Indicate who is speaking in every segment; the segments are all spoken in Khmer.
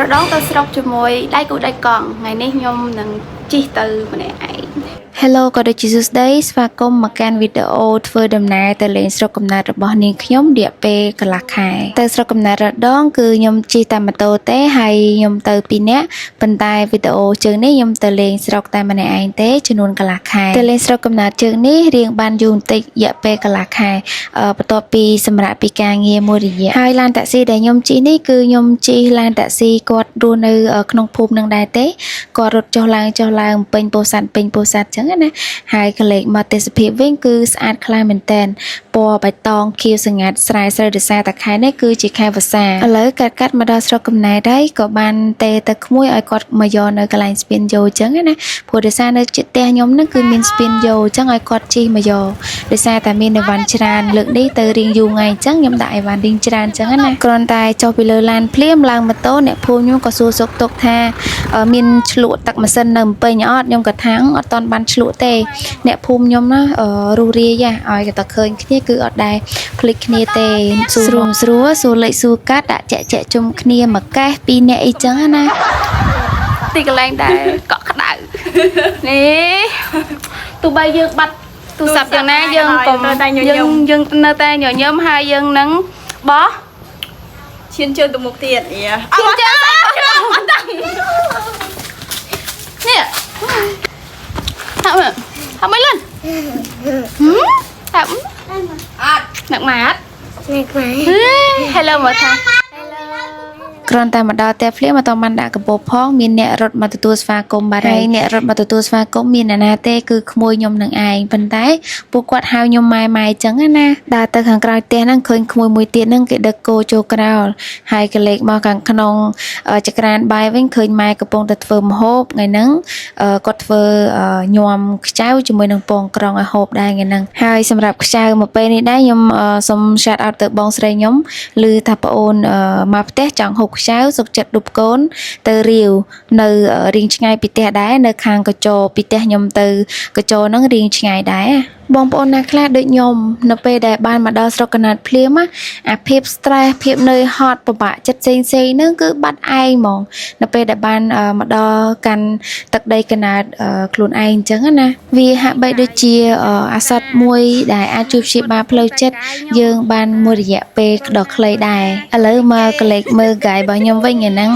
Speaker 1: រដងទៅស្រុកជាមួយដៃគូដៃកង់ថ្ងៃនេះខ្ញុំនឹងជិះទៅម្នាក់ឯង
Speaker 2: Hello ក៏ដូចជាសួស្តីស្វាគមន៍មកកាន់វីដេអូធ្វើដំណើរទៅលេងស្រុកកំណើតរបស់នាងខ្ញុំរយៈពេលកន្លះខែទៅស្រុកកំណើតរដងគឺខ្ញុំជិះតាមម៉ូតូទេហើយខ្ញុំទៅពីរនាក់ប៉ុន្តែវីដេអូជើងនេះខ្ញុំទៅលេងស្រុកតែម្នាក់ឯងទេចំនួនកន្លះខែទៅលេងស្រុកកំណើតជើងនេះរៀងបានយូរបន្តិចរយៈពេលកន្លះខែបន្ទាប់ពីសម្រាប់ពីការងារមួយរយៈហើយឡានតាក់ស៊ីដែលខ្ញុំជិះនេះគឺខ្ញុំជិះឡានតាក់ស៊ីគាត់រស់នៅក្នុងភូមិនឹងដែរទេគាត់រត់ចុះឡើងចុះឡើងពេញពោធិ៍សាត់ពេញពោធិ៍សាត់អញ្ចឹងណាហើយកលេចមកទេសភាពវិញគឺស្អាតខ្លាំងមែនតើពណ៌បៃតងខៀវស្រងាត់ស្រែស្រូវដោយសារតែខែនេះគឺជាខែវស្សាឥឡូវកាត់កាត់មកដល់ស្រុកកំណែតហើយក៏បានទេទៅក្មួយឲ្យគាត់មកយកនៅកន្លែងស្ពានយោអញ្ចឹងណាព្រោះដោយសារនៅជិតផ្ទះខ្ញុំហ្នឹងគឺមានស្ពានយោអញ្ចឹងឲ្យគាត់ជិះមកយកដោយសារតែមានអីវ៉ាន់ច្រើនលើកនេះទៅរៀងយូរថ្ងៃអញ្ចឹងខ្ញុំដាក់អីវ៉ាន់រៀងច្រើនអញ្ចឹងណាគ្រាន់តែចុះពីលើឡានភ្លាមឡើងម៉ូតូអ្នកភូមិខ្ញុំក៏សួរសុខទុក្ខថាមានឆ្លក់ទឹកម៉ាស៊ីននៅភ្នំពេញអត់ខ្ញុំក៏ថាអត់ទាន់បានឆ្លក់ទេអ្នកភូមិខ្ញុំណារុះរាយឲ្យតែឃើញគ្នាគឺអត់ដែលភ្លេចគ្នាទេសួរស្រួលស្រួលសួរលេខសួរកាត់ដាក់ចាក់ចាក់ជុំគ្នាមកកេះពីរនាក់អីចឹងណា
Speaker 1: ទីកន្លែងដែលកក់ក្ដៅនេះទោះបីយើងបាត់ទូរស័ព្ទយ៉ាងណាយើងកុំយើងយើងនៅតែញញឹមហើយយើងនឹងបោះ
Speaker 3: ឈានជើងទៅមុខទៀតយ៉ា
Speaker 1: អត់ចេះអត់ដឹងនេះហាក់មើលហាក់មិនលឿនហាក់
Speaker 3: អត់
Speaker 1: នឹកម៉ាត់ Hello មកថា
Speaker 2: គ្រាន់តែមកដល់ផ្ទះភ្លាមអត់បានដាក់កាបូបផងមានអ្នករត់មកទទួលស្វាគមន៍បាត់ហើយអ្នករត់មកទទួលស្វាគមន៍មានអ្នកណាទេគឺក្មួយខ្ញុំនឹងឯងប៉ុន្តែពួកគាត់ហៅខ្ញុំម៉ែម៉ែអញ្ចឹងណាដើរទៅខាងក្រោយផ្ទះហ្នឹងឃើញក្មួយមួយទៀតហ្នឹងគេដឹកគោចូលក្រោលហើយកលេចមកខាងក្នុងចក្រានបាយវិញឃើញម៉ែកំពុងតែធ្វើម្ហូបថ្ងៃហ្នឹងគាត់ធ្វើញោមខ្ចៅជាមួយនឹងពងក្រងឲ្យហូបដែរថ្ងៃហ្នឹងហើយសម្រាប់ខ្ចៅមកពេលនេះដែរខ្ញុំសូម shout out ទៅបងស្រីខ្ញុំឮថាប្អូនមកផ្ទះចង់ហូបខ្ចៅសុខចិត្តដប់កូនទៅរាវនៅរៀងឆ្ងាយពីផ្ទះដែរនៅខាងកចោពីផ្ទះខ្ញុំទៅកចោហ្នឹងរៀងឆ្ងាយដែរបងប្អូនណាខ្លះដូចខ្ញុំនៅពេលដែលបានមកដល់ស្រុកកណាត់ភ្លាមណាអាភាព stress ភាពនឿយហត់ពិបាកចិត្តផ្សេងផ្សេងហ្នឹងគឺបាត់ឯងហ្មងនៅពេលដែលបានមកដល់កាន់ទឹកដីកណាត់ខ្លួនឯងអញ្ចឹងណាវាហាក់បីដូចជាអាសត្វមួយដែលអាចជួយព្យាបាលផ្លូវចិត្តយើងបានមួយរយៈពេលដ៏ខ្លីដែរឥឡូវមកកលេចមើល guide របស់ខ្ញុំវិញថ្ងៃហ្នឹង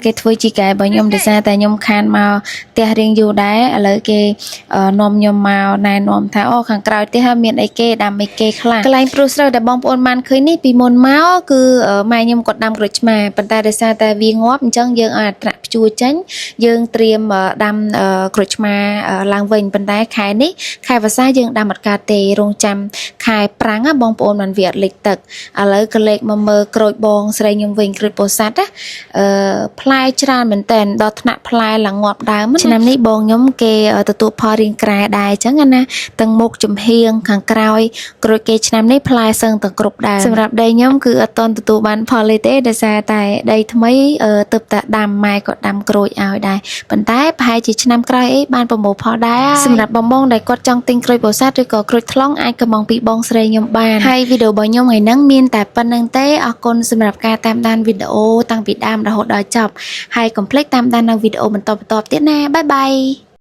Speaker 2: គេធ្វើជា guide របស់ខ្ញុំដោយសារតែខ្ញុំខានមកផ្ទះរៀងយូរដែរឥឡូវគេនាំខ្ញុំមកណែនាំថាអូខាងក្រោយផ្ទះមានអីគេដាំអីគេខ្លះកន្លែងព្រុសស្រូវដែលបងប្អូនបានឃើញនេះពីមុនមកគឺម៉ែខ្ញុំគាត់ដាំក្រូចឆ្មាប៉ុន្តែដោយសារតែវាងាប់អញ្ចឹងយើងឲ្យអាត្រាក់ព្យួរចេញយើងត្រៀមដាំក្រូចឆ្មាឡើងវិញប៉ុន្តែខែនេះខែវស្សាយើងដាំអត់កើតទេរងចាំខែប្រាំងណាបងប្អូនបានវាអត់លិចទឹកឥឡូវក៏លេខមកមើលក្រូចបងស្រីខ្ញុំវិញក្រូចពោធិ៍សាត់ណាផ្លែច្រើនមែនតើដល់ថ្នាក់ផ្លែឡើងងាប់ដើមឆ្នាំនេះបងខ្ញុំគេទទួលផលរៀងក្រែដែរអញ្ចឹងណាទាំងមុខចំហៀងខាងក្រោយក្រូចគេឆ្នាំនេះផ្លែសឹងទាំងគ្រប់ដើមសម្រាប់ដីខ្ញុំគឺអត់ទាន់ទទួលបានផលទេដោយសារតែដីថ្មីទើបតែដាំម៉ែក៏ដាំក្រូចឲ្យដែរប៉ុន្តែប្រហែលជាឆ្នាំក្រោយអីបានប្រមូលផលដែរសម្រាប់បងបងដែលគាត់ចង់ទិញក្រូចពោធិ៍សាត់ឬក៏ក្រូចថ្លុងអាចកម្មងពីបងស្រីខ្ញុំបានហើយវីដេអូរបស់ខ្ញុំថ្ងៃហ្នឹងមានតែប៉ុណ្្នឹងទេអរគុណសម្រាប់ការតាមដានវីដេអូតាំងពីដើមរហូតដល់ចប់ហើយកុំភ្លេចតាមដាននៅវីដេអូបន្តៗទៀតណាbye bye.